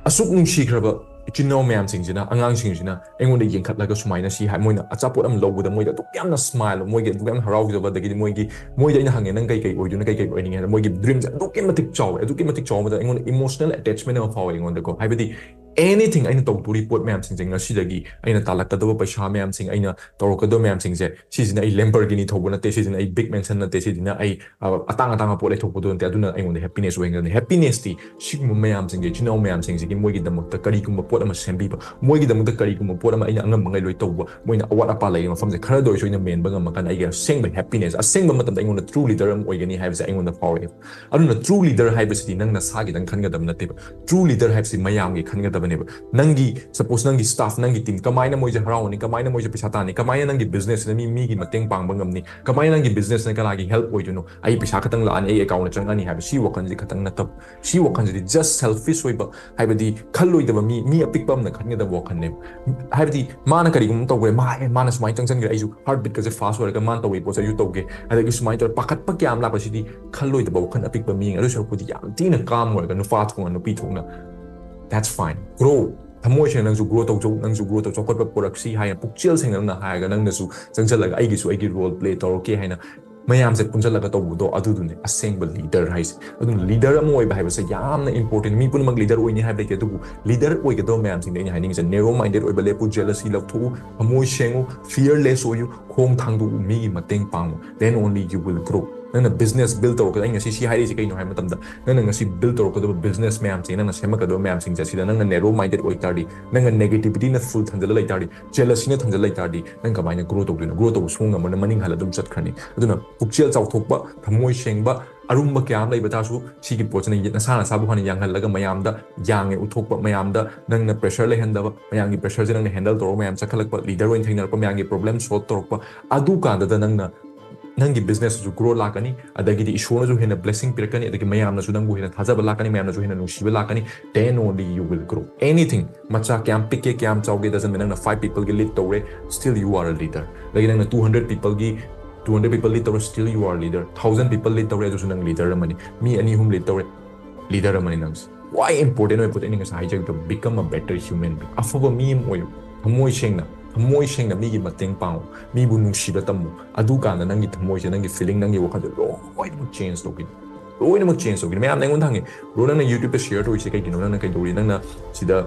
ꯑꯁꯨꯛ ꯅꯨꯡꯁꯤꯈ꯭ꯔꯕ ꯏꯆꯤꯟ ꯏꯅꯥꯎ ꯃꯌꯥꯝꯁꯤꯡꯁꯤꯅ, ꯑꯉꯥꯡꯁꯤꯡꯁꯤꯅ ꯑꯩꯉꯣꯟꯗ ꯌꯦꯡꯈꯠꯂꯒ ꯁꯨꯃꯥꯏꯅ ꯁꯤ ꯍꯥꯏ, ꯃꯣꯏꯅ ꯑꯆꯥꯄꯣꯠ ꯑꯃ ꯂꯧꯕꯗ ꯃꯣꯏꯗ ꯑꯗꯨꯛ ꯌꯥꯝꯅ smile, ꯃꯣꯏꯒꯤ ꯑꯗꯨꯛ ꯌꯥꯝꯅ ꯍꯔꯥꯎꯖꯕ, ꯑꯗꯒꯤꯗꯤ ꯃꯣꯏꯒꯤ, ꯃꯣꯏꯗ ꯑꯩꯅ ꯍꯪꯉꯦ, "ꯅꯪ ꯀꯩ ꯀꯩ ꯑꯣꯏꯗꯣꯏꯅꯣ, ꯀꯩ ꯀꯩ ꯑꯣꯏꯅꯤꯡꯉꯦ?" ꯍꯥꯏꯅ ꯃꯣꯏꯒꯤ dreamꯁꯦ ꯑꯗꯨꯛꯀꯤ ꯃꯇꯤꯛ ꯆꯥꯎꯋꯦ, ꯑꯗꯨꯛꯀꯤ ꯃꯇꯤꯛ ꯆꯥꯎꯕꯗ ꯑꯩꯉꯣꯟꯗ emotional attachment ꯑꯃ ꯐꯥꯎꯋꯦ ꯑꯩꯉꯣꯟꯗꯀꯣ꯫ ꯍꯥꯏꯕꯗꯤ, anything, ꯑꯩꯅ ꯇꯧꯗꯣꯔꯤ ꯄꯣꯠ ꯃꯌꯥꯝꯁꯤꯡꯁꯦ, ꯉꯁꯤꯗꯒꯤ ꯑꯩꯅ ꯇꯥꯜꯂꯛꯀꯗꯕ ꯄꯩꯁꯥ ꯃꯌꯥꯝꯁꯤꯡ, ꯑꯩꯅ ꯇꯧꯔꯛꯀꯗꯕ ꯃꯌꯥꯝꯁꯤꯡꯁꯦ, ꯁꯤꯁꯤꯅ ꯑꯩ Lamborghini ꯊꯧꯕ ꯅꯠꯇꯦ, ꯁꯤꯁꯤꯅ ꯑꯩ big mansion ꯅꯠꯇꯦ, ꯁꯤꯁꯤꯅ ꯑꯩ, ꯑ, ꯑꯇꯥꯡ ꯑꯇꯥꯡꯕ ꯄꯣꯠ ꯂꯩꯊꯣꯛꯄꯗꯣ ꯅꯠꯇꯦ, ꯑꯗꯨꯅ ꯑꯩꯉꯣꯟꯗ happiness ꯑꯣꯏꯍꯟꯒꯅꯤ꯫ Happinessꯇꯤ ꯁꯤꯒꯨꯝꯕ ꯃꯌꯥꯝꯁꯤꯡꯁꯦ, ꯏꯆꯤꯟ ꯏꯅꯥꯎ ꯃꯌꯥꯝꯁꯤꯡꯁꯤꯒꯤ ꯃꯣꯏꯒꯤꯗꯃꯛꯇ ꯀꯔꯤꯒꯨꯝꯕ ꯄꯣꯠ ꯑꯃ ꯁꯦꯝꯕꯤꯕ, ꯃꯣꯏꯒꯤꯗꯃꯛꯇ ꯀꯔꯤꯒꯨꯝꯕ ꯄꯣꯠ ꯑꯃ ꯑꯩꯅ ꯑꯉꯝꯕꯉꯩ ꯂꯣꯏ ꯇꯧꯕ, ꯃꯣꯏꯅ ꯑꯋꯥꯠ ꯑꯄꯥ ꯂꯩꯔꯤꯕ ꯃꯐꯝꯁꯦ ꯈꯔꯗ ꯑꯣꯏꯔꯁꯨ ꯑꯩꯅ ꯃꯦꯟꯕ ꯉꯝꯃꯀꯥꯟꯗ ꯑꯩꯒꯤ ꯑꯁꯦꯡꯕ happiness, ꯑꯁꯦꯡꯕ ꯃꯇꯝꯗ ꯑꯩꯉꯣꯟꯗ true leader ꯑꯃ ꯑꯣꯏꯒꯅꯤ ꯍꯥꯏꯕꯁꯦ ꯑꯩꯉꯣꯟꯗ ꯐꯥꯎꯔꯛꯑꯦ꯫ ꯑꯗꯨꯅ true leader ꯍꯥꯏꯕꯁꯤꯗꯤ ꯅꯪ ꯅꯁꯥꯒꯤꯗꯪ ꯈꯟꯒꯗꯕ ꯅꯠꯇꯦꯕ꯫ True leader ꯍꯥꯏꯕꯁꯤ ꯃꯌꯥꯝꯒꯤ ꯈꯟꯒꯗꯕ ꯅꯪꯒꯤ, suppose, ꯅꯪꯒꯤ staff, ꯅꯪꯒꯤ team, ꯀꯃꯥꯏꯅ ꯃꯣꯏꯁꯦ ꯍꯔꯥꯎꯅꯤ, ꯀꯃꯥꯏꯅ ꯃꯣꯏꯁꯦ ꯄꯩꯁꯥ ꯇꯥꯟꯅꯤ, ꯀꯃꯥꯏꯅ ꯅꯪꯒꯤ businessꯁꯤꯅ ꯃꯤ, ꯃꯤꯒꯤ ꯃꯇꯦꯡ ꯄꯥꯡꯕ ꯉꯝꯅꯤ, ꯀꯃꯥꯏꯅ ꯅꯪꯒꯤ businessꯅ ꯀꯅꯥꯒꯤ help ꯑꯣꯏꯗꯣꯏꯅꯣ? ꯑꯩ ꯄꯩꯁꯥ ꯈꯛꯇꯪ ꯂꯥꯛꯑꯅꯤ, ꯑꯩ accountꯇ ꯆꯪꯉꯛꯑꯅꯤ ꯍꯥꯏꯕ, ꯁꯤ ꯋꯥꯈꯜꯁꯤ ꯈꯛꯇꯪ ꯅꯠꯇꯕ꯫ ꯁꯤ ꯋꯥꯈꯜꯁꯤꯗꯤ just selfish ꯑꯣꯏꯕ, ꯍꯥꯏꯕꯗꯤ ꯈꯜꯂꯣꯏꯗꯕ ꯃꯤ, ꯃꯤ ꯑꯄꯤꯛꯄ ꯑꯃꯅ ꯈꯟꯒꯗꯕ ꯋꯥꯈꯜꯅꯦꯕ꯫ ꯍꯥꯏꯕꯗꯤ ꯃꯥꯅ ꯀꯔꯤꯒꯨꯝꯕ ꯇꯧꯈ꯭ꯔꯦ, ꯃꯥ, "ꯑꯦ, ꯃꯥꯅ ꯁꯨꯃꯥꯏꯅ ꯆꯪꯁꯤꯟꯈ꯭ꯔꯦ, ꯑꯩꯁꯨ heartbeatꯀꯁꯦ fast ꯑꯣꯏꯔꯒ ꯃꯥꯅ ꯇꯧꯕꯒꯤ ꯄꯣꯠꯁꯦ ꯑꯩꯁꯨ ꯇꯧꯒꯦ", ꯑꯗꯒꯤ ꯁꯨꯃꯥꯏꯅ ꯇꯧꯔꯒ ꯄꯥꯈꯠꯄ ꯀꯌꯥ ꯑꯃ ꯂꯥꯛꯄꯁꯤꯗꯤ ꯈꯜꯂꯣꯏꯗꯕ ꯋꯥꯈꯜ ꯑꯄꯤꯛꯄ ꯃꯤꯅ꯫ ꯑꯗꯨ ꯁꯔꯨꯛꯄꯨꯗꯤ ꯌꯥꯝ ꯊꯤꯅ calm ꯑꯣꯏꯔꯒ, ꯅꯨꯄꯥ ꯊꯣꯛꯅ, ꯅꯨꯄꯤ ꯊꯣꯛꯅ, "That's fine, grow, ꯊꯃꯣꯏ ꯁꯦꯡꯅ ꯅꯪꯁꯨ grow ꯇꯧꯖꯧ, ꯅꯪꯁꯨ grow ꯇꯧ, ꯆꯥꯎꯈꯠꯄ ꯄꯨꯔꯛꯁꯤ" ꯍꯥꯏꯅ ꯄꯨꯛꯆꯦꯜ ꯁꯦꯡꯅ ꯅꯪꯅ ꯍꯥꯏꯔꯒ, ꯅꯪꯅꯁꯨ ꯆꯪꯁꯤꯜꯂꯒ "ꯑꯩꯒꯤꯁꯨ ꯑꯩꯒꯤ role play ꯇꯧꯔꯛꯀꯦ" ꯍꯥꯏꯅ ꯃꯌꯥꯝꯁꯦ ꯄꯨꯟꯁꯤꯜꯂꯒ ꯇꯧꯕꯗꯣ, ꯑꯗꯨꯗꯨꯅꯦ ꯑꯁꯦꯡꯕ leader ꯍꯥꯏꯁꯦ꯫ ꯑꯗꯨꯅ leader ꯑꯃ ꯑꯣꯏꯕ ꯍꯥꯏꯕꯁꯦ ꯌꯥꯝꯅ important꯫ ꯃꯤ ꯄꯨꯝꯅꯃꯛ leader ꯑꯣꯏꯅꯤ ꯍꯥꯏꯕ ꯂꯩꯇꯦ, ꯑꯗꯨꯕꯨ leader ꯑꯣꯏꯒꯗꯕ ꯃꯌꯥꯝꯁꯤꯡꯗ ꯑꯩꯅ ꯍꯥꯏꯅꯤꯡꯉꯤꯁꯦ, narrow minded ꯑꯣꯏꯕ ꯂꯦꯞꯄꯨ, jealousy ꯂꯧꯊꯣꯛꯎ, ꯊꯃꯣꯏ ꯁꯦꯡꯉꯨ, fearless ꯑꯣꯏꯌꯨ, ꯈꯣꯡ ꯊꯥꯡꯗꯣꯛꯎ, ꯃꯤꯒꯤ ꯃꯇꯦꯡ ꯄꯥꯡꯉꯨ, then only you will grow꯫ ꯅꯪꯅ business build ꯇꯧꯔꯛꯀꯗꯕ, ꯑꯩ ꯉꯁꯤ ꯁꯤ ꯍꯥꯏꯔꯤꯁꯦ ꯀꯩꯅꯣ ꯍꯥꯏꯕ ꯃꯇꯝꯗ, ꯅꯪꯅ ꯉꯁꯤ build ꯇꯧꯔꯛꯀꯗꯕ business ꯃꯌꯥꯝꯁꯦ, ꯅꯪꯅ ꯁꯦꯝꯃꯛꯀꯗꯕ ꯃꯌꯥꯝꯁꯤꯡꯁꯦ, ꯁꯤꯗ ꯅꯪꯅ narrow minded ꯑꯣꯏ ꯇꯥꯔꯗꯤ, ꯅꯪꯅ negativityꯅ full ꯊꯟꯖꯜꯂ ꯂꯩ ꯇꯥꯔꯗꯤ, jealousyꯅ ꯊꯟꯖꯜꯂ ꯂꯩ ꯇꯥꯔꯗꯤ, ꯅꯪ ꯀꯃꯥꯏꯅ grow ꯇꯧꯗꯣꯏꯅꯣ? Grow ꯇꯧꯕ ꯁꯨꯡꯉꯝ ꯉꯝꯃꯣꯏ, ꯅꯪ ꯃꯅꯤꯡ ꯍꯜꯂ ꯑꯗꯨꯝ ꯆꯠꯈ꯭ꯔꯅꯤ꯫ ꯑꯗꯨꯅ ꯄꯨꯛꯆꯦꯜ ꯆꯥꯎꯊꯣꯛꯄ, ꯊꯃꯣꯏ ꯁꯦꯡꯕ, ꯑꯔꯨꯝꯕ ꯀꯌꯥ ꯑꯃ ꯂꯩꯕ ꯇꯥꯔꯁꯨ, ꯁꯤꯒꯤ ꯄꯣꯠꯁꯤꯅ ꯅꯁꯥ ꯅꯁꯥꯕꯨ ꯍꯥꯟꯅ ꯌꯥꯡꯍꯜꯂꯒ, ꯃꯌꯥꯝꯗ ꯌꯥꯡꯉꯦ ꯎꯠꯊꯣꯛꯄ, ꯃꯌꯥꯝꯗ ꯅꯪꯅ pressure ꯂꯩꯍꯟꯗꯕ, ꯃꯌꯥꯝꯒꯤ pressureꯁꯦ ꯅꯪꯅ handle ꯇꯧꯔꯒ ꯃꯌꯥꯝ ꯆꯠꯈꯠꯂꯛꯄ, leader ꯑꯣꯏꯅ ꯊꯦꯡꯅꯔꯛꯄ, ꯃꯌꯥꯝꯒꯤ problem solve ꯇꯧꯔꯛꯄ, ꯑꯗꯨ ꯀꯥꯟꯗꯨꯗ ꯅꯪꯅ, ꯅꯪꯒꯤ businessꯁꯨ grow ꯂꯥꯛꯀꯅꯤ, ꯑꯗꯒꯤꯗꯤ ꯏꯁꯣꯔꯅꯁꯨ ꯍꯦꯟꯅ blessing ꯄꯤꯔꯛꯀꯅꯤ, ꯑꯗꯒꯤ ꯃꯌꯥꯝꯅꯁꯨ ꯅꯪꯕꯨ ꯍꯦꯟꯅ ꯊꯥꯖꯕ ꯂꯥꯛꯀꯅꯤ, ꯃꯌꯥꯝꯅꯁꯨ ꯍꯦꯟꯅ ꯅꯨꯡꯁꯤꯕ ꯂꯥꯛꯀꯅꯤ, then only you will grow. Anything, ꯃꯆꯥ ꯀꯌꯥꯝ ꯄꯤꯛꯀꯦ, ꯀꯌꯥꯝ ꯆꯥꯎꯒꯦ, doesn't matter. ꯅꯪꯅ five peopleꯒꯤ lead ꯇꯧꯔꯦ, still you are a leader. ꯑꯗꯒꯤ ꯅꯪꯅ two hundred peopleꯒꯤ, two hundred people lead ꯇꯧꯔꯦ, still you are leader. Thousand people lead ꯇꯧꯔꯦ, ꯑꯗꯨꯁꯨ ꯅꯪ leader ꯑꯃꯅꯤ꯫ ꯃꯤ ꯑꯅꯤ ꯑꯍꯨꯝ lead ꯇꯧꯔꯦ, leader ꯑꯃꯅꯤ ꯅꯪꯁꯦ꯫ ꯈ꯭ꯋꯥꯏ important ꯑꯣꯏꯕ ꯄꯣꯠꯇꯣ ꯑꯩꯅ ꯉꯁꯥꯏ ꯍꯥꯏꯖꯈꯤꯕꯗꯣ, become a better human being. ꯑꯐꯕ ꯃꯤ ꯑꯃ ꯑꯣꯏꯌꯨ, ꯊꯃꯣꯏ ꯁꯦꯡꯅ, ꯊꯃꯣꯏ ꯁꯦꯡꯅ ꯃꯤꯒꯤ ꯃꯇꯦꯡ ꯄꯥꯡꯉꯨ, ꯃꯤꯕꯨ ꯅꯨꯡꯁꯤꯕ ꯇꯝꯃꯨ꯫ ꯑꯗꯨꯀꯥꯟꯗ ꯅꯪꯒꯤ ꯊꯃꯣꯏꯁꯦ, ꯅꯪꯒꯤ feeling, ꯅꯪꯒꯤ ꯋꯥꯈꯜꯁꯦ ꯂꯣꯏꯅꯃꯛ change ꯇꯧꯈꯤꯅꯤ, ꯂꯣꯏꯅꯃꯛ change ꯇꯧꯈꯤꯅꯤ꯫ ꯃꯌꯥꯝꯅ ꯑꯩꯉꯣꯟꯗ ꯍꯪꯉꯦ, "Bro, ꯅꯪꯅ YouTubeꯇ share ꯇꯧꯔꯤꯁꯦ ꯀꯩꯒꯤꯅꯣ? ꯅꯪꯅ ꯀꯩꯗꯧꯔꯤ? ꯅꯪꯅ ꯁꯤꯗ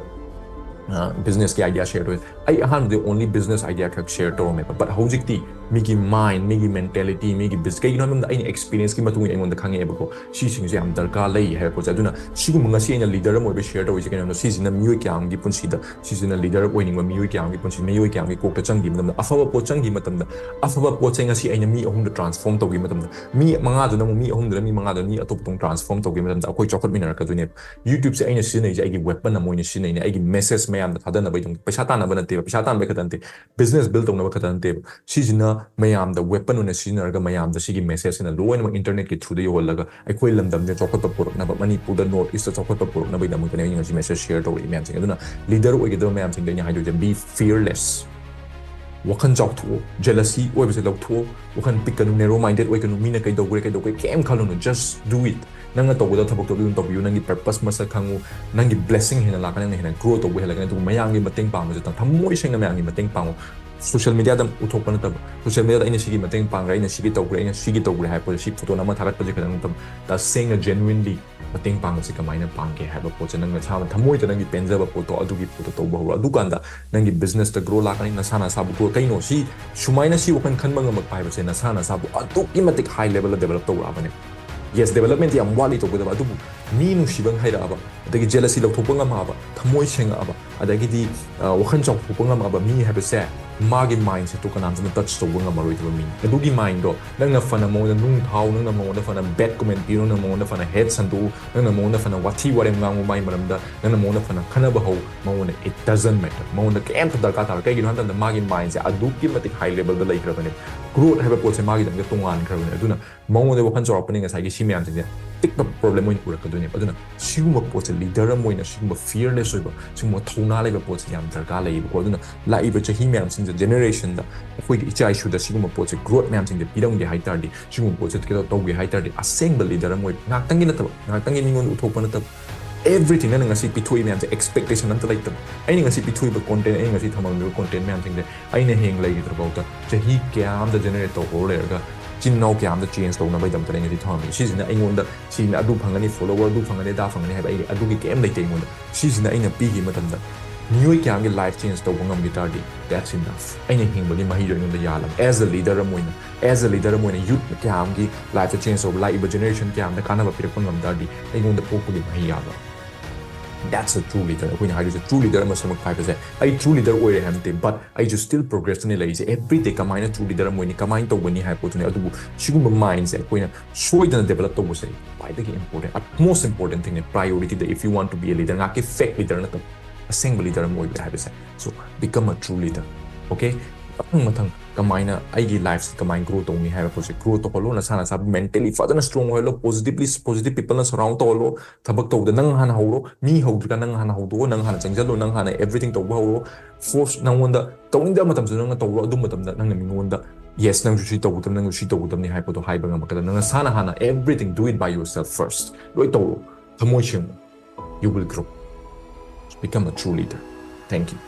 ꯕꯤꯖꯤꯅꯦꯁꯀꯤ ꯑꯥꯏꯗꯤꯌꯥ ꯁꯦꯌꯔ ꯇꯧꯋꯦ꯫ ꯑꯩ ꯑꯍꯥꯟꯕꯗꯤ only business idea ꯈꯛ ꯁꯦꯌꯔ ꯇꯧꯔꯝꯃꯦꯕ, but ꯍꯧꯖꯤꯛꯇꯤ ꯃꯤꯒꯤ ꯃꯥꯏꯟ, ꯃꯤꯒꯤ ꯃꯦꯟꯇꯦꯂꯤꯇꯤ, ꯃꯤꯒꯤ ꯕꯤꯖ ꯀꯩꯒꯤꯅꯣ ꯍꯥꯏꯕ ꯃꯇꯝꯗ ꯑꯩꯅ ꯑꯦꯛꯁꯄꯤꯔꯤꯌꯦꯟꯁꯀꯤ ꯃꯇꯨꯡ ꯏꯟꯅ ꯑꯩꯉꯣꯟꯗ ꯈꯪꯉꯛꯑꯦꯕꯀꯣ, ꯁꯤꯁꯤꯡꯁꯦ ꯌꯥꯝ ꯗꯔꯀꯥꯔ ꯂꯩ ꯍꯥꯏꯕ ꯄꯣꯠꯁꯦ꯫ ꯑꯗꯨꯅ ꯁꯤꯒꯨꯝꯕ ꯉꯁꯤ ꯑꯩꯅ ꯂꯤꯗꯔ ꯑꯃ ꯑꯣꯏꯕ ꯁꯦꯌꯔ ꯇꯧꯔꯤꯁꯦ ꯀꯩꯅꯣꯗ, ꯁꯤꯁꯤꯅ ꯃꯤꯑꯣꯏ ꯀꯌꯥ ꯑꯃꯒꯤ ꯄꯨꯟꯁꯤꯗ, ꯁꯤꯁꯤꯅ ꯂꯤꯗꯔ ꯑꯣꯏꯅꯤꯡꯕ ꯃꯤꯑꯣꯏ ꯀꯌꯥ ꯑꯃꯒꯤ ꯄꯨꯟꯁꯤ, ꯃꯤꯑꯣꯏ ꯀꯌꯥ ꯑꯃꯒꯤ ꯀꯣꯛꯇ ꯆꯪꯈꯤꯕ ꯃꯇꯝꯗ, ꯑꯐꯕ ꯄꯣꯠ ꯆꯪꯈꯤꯕ ꯃꯇꯝꯗ, ꯑꯐꯕ ꯄꯣꯠꯁꯦ ꯉꯁꯤ ꯑꯩꯅ ꯃꯤ ꯑꯍꯨꯝꯗ ꯇ꯭ꯔꯥꯟꯁꯐꯣꯔꯝ ꯇꯧꯈꯤꯕ ꯃꯇꯝꯗ, ꯃꯤ ꯃꯉꯥꯗꯨꯅ ꯑꯃꯨꯛ ꯃꯤ ꯑꯍꯨꯝꯗꯨꯅ ꯃꯤ ꯃꯉꯥꯗꯨꯅ ꯃꯤ ꯑꯇꯣꯞꯄꯗ ꯇ꯭ꯔꯥꯟꯁꯐꯣꯔꯝ ꯇꯧꯈꯤꯕ ꯃꯇꯝꯗ ꯑꯩꯈꯣꯏ ꯆꯥꯎꯈꯠꯃꯤꯟꯅꯔꯛꯀꯗꯣꯏꯅꯦꯕ꯫ YouTubeꯁꯦ ꯑꯩꯅ ꯁꯤꯖꯤꯟꯅꯩꯁꯦ ꯑꯩꯒꯤ ꯋꯦꯄꯟ ꯑꯃ ꯑꯣꯏꯅ ꯁꯤꯖꯤꯟꯅꯩꯅꯦ, ꯑꯩꯒꯤ ꯃꯦꯁꯦꯖ ꯃꯌꯥꯝꯗ ꯊꯥꯗꯅꯕꯒꯤꯗꯃꯛꯇ꯫ ꯄꯩꯁꯥ ꯇꯥꯟꯅꯕ ꯅꯠꯇꯦꯕ, ꯄꯩꯁꯥ ꯇꯥꯟꯕꯩ ꯈꯛꯇ ꯅꯠꯇꯦ, ꯕꯤꯖꯤꯅꯦꯁ ꯕꯤꯜ ꯇꯧꯅꯕ ꯈꯛꯇ ꯅꯠꯇꯦꯕ꯫ ꯁꯤꯁꯤꯅ ꯃꯌꯥꯝꯗ ꯋꯦꯄꯟ ꯑꯣꯏꯅ ꯁꯤꯖꯤꯟꯅꯔꯒ ꯃꯌꯥꯝꯗ ꯁꯤꯒꯤ ꯃꯦꯁꯦꯖꯁꯤꯅ ꯂꯣꯏꯅꯃꯛ ꯏꯟꯇꯔꯅꯦꯠꯀꯤ ꯊ꯭ꯔꯨꯗ ꯌꯧꯍꯜꯂꯒ ꯑꯩꯈꯣꯏ ꯂꯝꯗꯝꯁꯦ ꯆꯥꯎꯈꯠꯄ ꯄꯨꯔꯛꯅꯕ, ꯃꯅꯤꯄꯨꯔꯗ, ꯅꯣꯔꯠ ꯏꯁꯇ ꯆꯥꯎꯈꯠꯄ ꯄꯨꯔꯛꯅꯕꯒꯤꯗꯃꯛꯇꯅꯦ ꯑꯩꯅ ꯉꯁꯤ ꯃꯦꯁꯦꯖ ꯁꯦꯌꯔ ꯇꯧꯔꯛꯏ ꯃꯌꯥꯝꯁꯤꯡ꯫ ꯑꯗꯨꯅ ꯂꯤꯗꯔ ꯑꯣꯏꯒꯗꯕ ꯃꯌꯥꯝꯁꯤꯡꯗ ꯑꯩꯅ ꯍꯥꯏꯗꯣꯏꯁꯦ, be fearless꯫ ꯋꯥꯈꯜ ꯆꯥꯎꯊꯣꯛꯑꯣ, ꯖꯦꯂꯁꯤ ꯑꯣꯏꯕꯁꯦ ꯂꯧꯊꯣꯛꯑꯣ, ꯋꯥꯈꯜ ꯄꯤꯛꯀꯅꯨ, ꯅꯦꯔꯣ ꯃꯥꯏꯟꯗꯦꯗ ꯑꯣꯏꯒꯅꯨ, ꯃꯤꯅ ꯀꯩꯗꯧꯈ꯭ꯔꯦ ꯀꯩꯗꯧꯈ꯭ꯔꯦ ꯀꯩꯝ ꯈꯜꯂꯨꯅꯨ, just do it꯫ ꯅꯪꯅ ꯇꯧꯒꯗꯕ ꯊꯕꯛꯇꯣ ꯑꯗꯨꯝ ꯇꯧꯕꯤꯌꯨ, ꯅꯪꯒꯤ ꯄꯔꯄꯁ ꯃꯁꯛ ꯈꯪꯉꯨ, ꯅꯪꯒꯤ ꯕ꯭ꯂꯦꯁꯤꯡ ꯍꯦꯟꯅ ꯂꯥꯛꯀꯅꯤ, ꯅꯪꯅ ꯍꯦꯟꯅ ꯒ꯭ꯔꯣ ꯇꯧꯕ ꯍꯦꯜꯂꯛꯀꯅꯤ꯫ ꯑꯗꯨꯒ ꯃꯌꯥꯝꯒꯤ ꯃꯇꯦꯡ ꯄꯥꯡꯕꯁꯦ ꯊꯝꯃꯣꯏ ꯁꯦꯡꯅ ꯃꯌꯥꯝꯒꯤ ꯃꯇꯦꯡ ꯄꯥꯡꯉꯨ꯫ ꯁꯣꯁꯤꯌꯦꯜ ꯃꯤꯗꯤꯌꯥꯗ ꯎꯠꯊꯣꯛꯄ ꯅꯠꯇꯕ, ꯁꯣꯁꯤꯌꯦꯜ ꯃꯤꯗꯤꯌꯥꯗ ꯑꯩꯅ ꯁꯤꯒꯤ ꯃꯇꯦꯡ ꯄꯥꯡꯈ꯭ꯔꯦ, ꯑꯩꯅ ꯁꯤꯒꯤ ꯇꯧꯈ꯭ꯔꯦ, ꯑꯩꯅ ꯁꯤꯒꯤ ꯇꯧꯈ꯭ꯔꯦ ꯍꯥꯏꯕ ꯄꯣꯠꯁꯦ, ꯁꯤ ꯐꯣꯇꯣ ꯅꯝꯃ ꯊꯥꯒꯠꯄꯁꯦ ꯈꯛꯇꯪ ꯅꯠꯇꯕ, ꯇꯁꯦꯡꯅ ꯖꯦꯅꯨꯏꯟꯂꯤ ꯃꯇꯦꯡ ꯄꯥꯡꯕꯁꯤ ꯀꯃꯥꯏꯅ ꯄꯥꯡꯒꯦ ꯍꯥꯏꯕ ꯄꯣꯠꯁꯦ, ꯅꯪ ꯅꯁꯥꯅ ꯊꯃꯣꯏꯗ ꯅꯪꯒꯤ ꯄꯦꯟꯖꯕ ꯄꯣꯠꯇꯣ, ꯑꯗꯨꯒꯤ ꯄꯣꯠꯇꯣ ꯇꯧꯕ ꯍꯧꯔꯣ꯫ ꯑꯗꯨꯀꯥꯟꯗ ꯅꯪꯒꯤ ꯕꯤꯖꯤꯅꯦꯁꯇ ꯒ꯭ꯔꯣ ꯂꯥꯛꯀꯅꯤ, ꯅꯁꯥ ꯅꯁꯥꯕꯨ ꯒ꯭ꯔꯣ꯫ ꯀꯩꯅꯣ ꯁꯤ ꯁꯨꯃꯥꯏꯅ ꯁꯤ ꯋꯥꯈꯜ ꯈꯟꯕ ꯉꯝꯃꯛꯄ ꯍꯥꯏꯕꯁꯦ ꯅꯁꯥ ꯅꯁꯥꯕꯨ ꯑꯗꯨꯛꯀꯤ ꯃꯇꯤꯛ ꯍꯥꯏ ꯂꯦꯚꯦꯜꯗ ꯗꯦꯕꯂꯞ ꯇꯧꯔꯛꯑꯕꯅꯦ꯫ ꯌꯦꯁ, ꯗꯦꯕꯂꯞꯃꯦꯟꯇꯤ ꯌꯥꯝ ꯋꯥꯠꯂꯤ ꯇꯧꯒꯗꯕ, ꯑꯗꯨꯕꯨ ꯃꯤ ꯅꯨꯡꯁꯤꯕ ꯍꯩꯔꯛꯑꯕ, ꯑꯗꯒꯤ ꯖꯦꯂꯁꯤ ꯂꯧꯊꯣꯛꯄ ꯉꯝꯃꯛꯑꯕ, ꯊꯃꯣꯏ ꯁꯦꯡꯉꯛꯑꯕ, ꯑꯗꯒꯤꯗꯤ ꯑ, ꯋꯥꯈꯜ ꯆꯥꯎꯊꯣꯛꯄ ꯉꯝꯃꯛꯑꯕ ꯃꯤ ꯍꯥꯏꯕꯁꯦ ꯃꯥꯒꯤ ꯃꯥꯏꯟꯁꯦꯠꯇꯣ ꯀꯅꯥꯝꯇꯅ ꯇꯆ ꯇꯧꯕ ꯉꯝꯃꯔꯣꯏꯗꯕ ꯃꯤꯅꯤ꯫ ꯑꯗꯨꯒꯤ ꯃꯥꯏꯟꯗꯣ ꯅꯪꯅ ꯐꯅ ꯃꯉꯣꯟꯗ ꯅꯨꯡ ꯊꯥꯎ, ꯅꯪꯅ ꯃꯉꯣꯟꯗ ꯐꯅ ꯕꯦꯗ ꯀꯣꯃꯦꯟ ꯄꯤꯔꯣ, ꯅꯪꯅ ꯃꯉꯣꯟꯗ ꯐꯅ ꯍꯦꯠ ꯁꯟꯗꯣꯛꯎ, ꯅꯪꯅ ꯃꯉꯣꯟꯗ ꯐꯅ ꯋꯥꯊꯤ ꯋꯥꯔꯦꯝ ꯉꯥꯡꯉꯨ, ꯃꯥꯏ ꯃꯔꯝꯗ ꯅꯪꯅ ꯃꯉꯣꯟꯗ ꯐꯅ ꯈꯟꯅꯕ ꯍꯧ, ꯃꯉꯣꯟꯗ it doesn't matter, ꯃꯉꯣꯟꯗ ꯀꯩꯝꯇ ꯗꯔꯀꯥꯔ ꯇꯥꯔꯣꯏ꯫ ꯀꯩꯒꯤꯅꯣ ꯍꯥꯏꯕ ꯃꯇꯝꯗ ꯃꯥꯒꯤ ꯃꯥꯏꯟꯁꯦ ꯑꯗꯨꯛꯀꯤ ꯃꯇꯤꯛ ꯍꯥꯏ ꯂꯦꯚꯦꯜꯗ ꯂꯩꯈ꯭ꯔꯕꯅꯦ꯫ ꯒ꯭ꯔꯣꯠ ꯍꯥꯏꯕ ꯄꯣꯠꯁꯦ ꯃꯥꯒꯤꯗꯃꯛꯇ ꯇꯣꯉꯥꯟꯈ꯭ꯔꯕꯅꯦ꯫ ꯑꯗꯨꯅ ꯃꯉꯣꯟꯗ ꯋꯥꯈꯜ ꯆꯥꯎꯔꯛꯄꯅꯤ ꯉꯁꯥꯏꯒꯤ ꯁꯤ ꯃꯌꯥꯝꯁꯤꯡꯁꯦ ꯄꯤꯛꯄ ꯄ꯭ꯔꯣꯕ꯭ꯂꯦꯝ ꯑꯣꯏꯅ ꯎꯔꯛꯀꯗꯣꯏꯅꯦꯕ꯫ ꯑꯗꯨꯅ ꯁꯤꯒꯨꯝꯕ ꯄꯣꯠꯁꯦ ꯂꯤꯗꯔ ꯑꯃ ꯑꯣꯏꯅ ꯁꯤꯒꯨꯝꯕ ꯐꯤꯌꯔꯂꯦꯁ ꯑꯣꯏꯕ, ꯁꯤꯒꯨꯝꯕ ꯊꯧꯅꯥ ꯂꯩꯕ ꯄꯣꯠꯁꯦ ꯌꯥꯝ ꯗꯔꯀꯥꯔ ꯂꯩꯌꯦꯕꯀꯣ꯫ ꯑꯗꯨꯅ ꯂꯥꯛꯏꯕ ꯆꯍꯤ ꯃꯌꯥꯝꯁꯤꯡꯗ, ꯖꯦꯅꯦꯔꯦꯁꯟꯗ ꯑꯩꯈꯣꯏꯒꯤ ꯏꯆꯥ ꯏꯁꯨꯗ ꯁꯤꯒꯨꯝꯕ ꯄꯣꯠꯁꯦ, ꯒ꯭ꯔꯣꯠ ꯃꯌꯥꯝꯁꯤꯡꯁꯦ ꯄꯤꯔꯝꯒꯦ ꯍꯥꯏ ꯇꯥꯔꯗꯤ, ꯁꯤꯒꯨꯝꯕ ꯄꯣꯠꯁꯦ ꯀꯩꯅꯣ ꯇꯧꯒꯦ ꯍꯥꯏ ꯇꯥꯔꯗꯤ, ꯑꯁꯦꯡꯕ ꯂꯤꯗꯔ ꯑꯃ ꯑꯣꯏꯕ, ꯉꯥꯛꯇꯪꯒꯤ ꯅꯠꯇꯕ, ꯉꯥꯛꯇꯪꯒꯤ ꯃꯤꯉꯣꯟꯗ ꯎꯠꯊꯣꯛꯄ ꯅꯠꯇꯕ, ꯑꯦꯚ꯭ꯔꯤꯊꯤꯡ ꯅꯪꯅ ꯉꯁꯤ ꯄꯤꯊꯣꯛꯏ ꯃꯌꯥꯝꯁꯦ, ꯑꯦꯛꯁꯄꯦꯛꯇꯦꯁꯟ ꯑꯝꯇ ꯂꯩꯇꯕ꯫ ꯑꯩꯅ ꯉꯁꯤ ꯄꯤꯊꯣꯛꯏꯕ ꯀꯣꯟꯇꯦꯟ, ꯑꯩꯅ ꯉꯁꯤ ꯊꯝꯃꯝꯃꯤꯕ ꯀꯣꯟꯇꯦꯟ ꯃꯌꯥꯝꯁꯤꯡꯁꯦ ꯑꯩꯅ ꯍꯌꯦꯡ ꯂꯩꯈꯤꯗ꯭ꯔꯐꯥꯎꯗ ꯆꯍꯤ ꯀꯌꯥ ꯑꯝꯗ ꯖꯦꯅꯦꯔꯦꯠ ꯇꯧꯍꯧꯔ ꯂꯩꯔꯒ ꯏꯆꯤꯟ ꯏꯅꯥꯎ ꯀꯌꯥ ꯑꯝꯗ ꯆꯦꯟꯖ ꯇꯧꯅꯕꯒꯤꯗꯃꯛꯇ ꯑꯩ ꯉꯁꯤ ꯊꯝꯃꯝꯃꯤ꯫ ꯁꯤꯁꯤꯅ ꯑꯩꯉꯣꯟꯗ ꯁꯤꯅ ꯑꯗꯨ ꯐꯪꯒꯅꯤ, ꯐꯣꯂꯣꯋꯔ ꯑꯗꯨ ꯐꯪꯒꯅꯤ, ꯑꯗꯥ ꯐꯪꯒꯅꯤ ꯍꯥꯏꯕ ꯑꯩ ꯑꯗꯨꯒꯤ ꯀꯩꯝ ꯂꯩꯇꯦ ꯑꯩꯉꯣꯟꯗ꯫ ꯁꯤꯁꯤꯅ ꯑꯩꯅ ꯄꯤꯈꯤꯕ ꯃꯇꯝꯗ ꯃꯤꯑꯣꯏ ꯀꯌꯥ ꯑꯃꯒꯤ life change ꯇꯧꯕ ꯉꯝꯈꯤ ꯇꯥꯔꯗꯤ, that's enough. ꯑꯩꯅ ꯍꯤꯡꯕꯒꯤ ꯃꯍꯩꯗꯣ ꯑꯩꯉꯣꯟꯗ ꯌꯥꯜꯂꯕ꯫ As a leader ꯑꯃ ꯑꯣꯏꯅ, as a leader ꯑꯃ ꯑꯣꯏꯅ youth ꯀꯌꯥ ꯑꯃꯒꯤ lifeꯇ change ꯇꯧꯕ, ꯂꯥꯛꯏꯕ generation ꯀꯌꯥ ꯑꯃꯗ ꯀꯥꯟꯅꯕ ꯄꯤꯔꯛꯄ ꯉꯝ ꯇꯥꯔꯗꯤ, ꯑꯩꯉꯣꯟꯗ ꯄꯣꯛꯄꯒꯤ ꯃꯍꯩ ꯌꯥꯜꯂꯕ꯫ That's a true leader. ꯑꯩꯈꯣꯏꯅ ꯍꯥꯏꯗꯣꯏꯁꯦ true leader ꯑꯃ ꯁꯦꯝꯃꯛꯄ ꯍꯥꯏꯕꯁꯦ, ꯑꯩ true leader ꯑꯣꯏꯔꯦ ꯍꯥꯏꯕ ꯅꯠꯇꯦ, but ꯑꯩꯁꯨ still progressꯇꯅꯦ ꯂꯩꯔꯤꯁꯦ꯫ Everyday ꯀꯃꯥꯏꯅ true leader ꯑꯃ ꯑꯣꯏꯅꯤ, ꯀꯃꯥꯏꯅ ꯇꯧꯒꯅꯤ ꯍꯥꯏꯕ ꯄꯣꯠꯇꯨꯅꯦ꯫ ꯑꯗꯨꯕꯨ ꯁꯤꯒꯨꯝꯕ mindꯁꯦ ꯑꯩꯈꯣꯏꯅ ꯁꯣꯏꯗꯅ develop ꯇꯧꯕꯁꯦ ꯈ꯭ꯋꯥꯏꯗꯒꯤ important, most important thingꯅꯦ꯫ Priorityꯗ, if you want to be a leader, ꯉꯥꯏꯍꯥꯛꯀꯤ fake leader ꯅꯠꯇꯕ, ꯑꯁꯦꯡꯕ leader ꯑꯃ ꯑꯣꯏꯕ ꯍꯥꯏꯕꯁꯦ꯫ So, become a true leader. Okay? ꯃꯊꯪ ꯃꯊꯪ ꯀꯃꯥꯏꯅ ꯑꯩꯒꯤ lifeꯁꯤ ꯀꯃꯥꯏꯅ grow ꯇꯧꯅꯤ ꯍꯥꯏꯕ ꯄꯣꯠꯁꯦ grow ꯇꯧꯍꯜꯂꯣ꯫ ꯅꯁꯥ ꯅꯁꯥꯕꯨ mentally ꯐꯖꯅ strong ꯑꯣꯏꯍꯜꯂꯣ꯫ Positively, positive peopleꯅ surround ꯇꯧꯍꯜꯂꯣ꯫ ꯊꯕꯛ ꯇꯧꯕꯗ ꯅꯪ ꯍꯥꯟꯅ ꯍꯧꯔꯣ꯫ ꯃꯤ ꯍꯧꯗ꯭ꯔꯤꯀꯥꯟ ꯅꯪ ꯍꯥꯟꯅ ꯍꯧꯗꯣꯛꯑꯣ꯫ ꯅꯪ ꯍꯥꯟꯅ ꯆꯪꯁꯤꯜꯂꯣ꯫ ꯅꯪ ꯍꯥꯟꯅ everything ꯇꯧꯕ ꯍꯧꯔꯣ꯫ Force ꯅꯪꯉꯣꯟꯗ ꯇꯧꯅꯤꯡꯗꯕ ꯃꯇꯝꯁꯨ ꯅꯪꯅ ꯇꯧꯔꯣ꯫ ꯑꯗꯨ ꯃꯇꯝꯗ ꯅꯪꯅ ꯃꯤꯉꯣꯟꯗ, "Yes, ꯅꯪꯁꯨ ꯁꯤ ꯇꯧꯒꯗꯕꯅꯤ, ꯅꯪꯁꯨ ꯁꯤ ꯇꯧꯒꯗꯕꯅꯤ" ꯍꯥꯏꯕꯗꯣ ꯍꯥꯏꯕ ꯉꯝꯃꯛꯀꯗꯕ꯫ ꯅꯪ ꯅꯁꯥꯅ ꯍꯥꯟꯅ everything, do it by yourself first. ꯂꯣꯏ ꯇꯧꯔꯣ꯫ ꯊꯃꯣꯏ ꯁꯦꯡꯉꯨ꯫ You will grow. Become a true leader. Thank you.